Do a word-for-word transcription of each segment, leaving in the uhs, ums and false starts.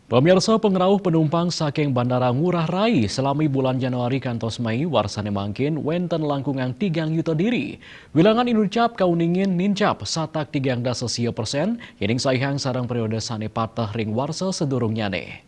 Pemirsa, pengrauh penumpang saking Bandara Ngurah Rai selami bulan Januari kantos Mei warsane mangkin wenten langkungan tigang yuta diri. Wilangan inucap kauningin nincap satak tigang dasa sia persen, yening saihang sareng periode sane pateh ring warsa sedurungnyane.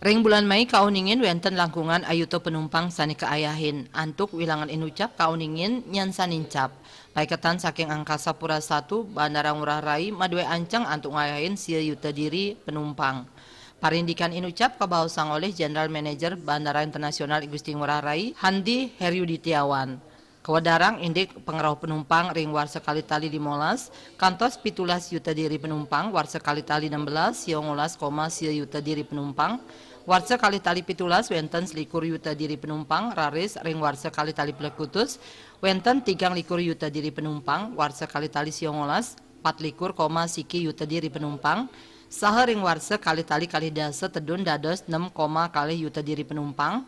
Ring bulan Mei kauningin wenten langkungan ayuta penumpang sane kaayahin, antuk wilangan inucap kauningin nyansan nincap. Paiketan saking Angkasa Pura satu, Bandara Ngurah Rai madue anceng antuk ngayahin sia yuta diri penumpang. Parindikan inucap kabaosang olih General Manager Bandara Internasional I Gusti Ngurah Rai, Handi Heryuditiawan. Kawedarang indik pangrauh penumpang ring warsa kali tali limolas kantos pitulas yuta diri penumpang, warsa kali tali enam belas, sia ngolas koma sia yuta diri penumpang, warsa kali tali pitulas wenten selikur yuta diri penumpang, raris ring warsa kali tali plekutus wenten tigang likur yuta diri penumpang, warsa kali tali sia ngolas, patlikur koma siki yuta diri penumpang, saha ring warsa kali tali kalih dasa tedun dados nem koma kalih yuta diri penumpang,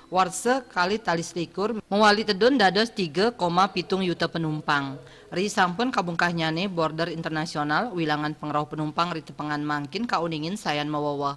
warsa kali tali selikur mawali tedun dados tiga koma pitung yuta penumpang. Ri sampun kabungkahnyane border internasional, wilangan pangrauh penumpang ri tepengan mangkin kauningin sayan maweweh.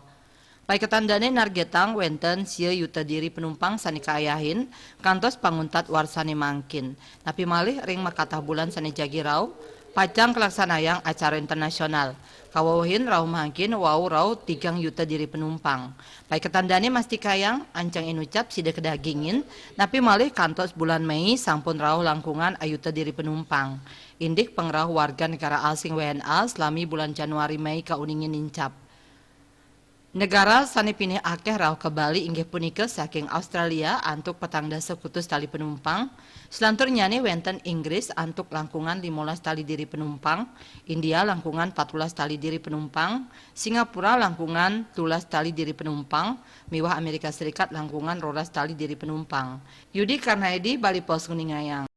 Paiketan dane nargetang wenten sia yuta diri penumpang sane kaayahin kantos panguntat warsane mangkin. Napi malih ring makatah bulan sane jagi rauh, pacang kalaksanayang acara internasional. Kawewehin rauh mangkin wau rauh tigang yuta diri penumpang. Paiketan dane mastikayang, ancang inucap sida kadagingin, napi malih kantos bulan Mei sampun rauh langkungan ayuta diri penumpang. Indik pangrauh warga negara asing W N A selami bulan Januari Mei kauningin nincap. Negara sane pinih akeh rauh ka Bali inggih punika saking Australia antuk petang dasa kutus tali penumpang, selanturnyane wenten Inggris antuk langkungan limolas tali diri penumpang, India langkungan patbelas tali diri penumpang, Singapura langkungan tulas tali diri penumpang, miwah Amerika Serikat langkungan rolas tali diri penumpang. Yudi Karnaedi, Bali Post, nguningayang.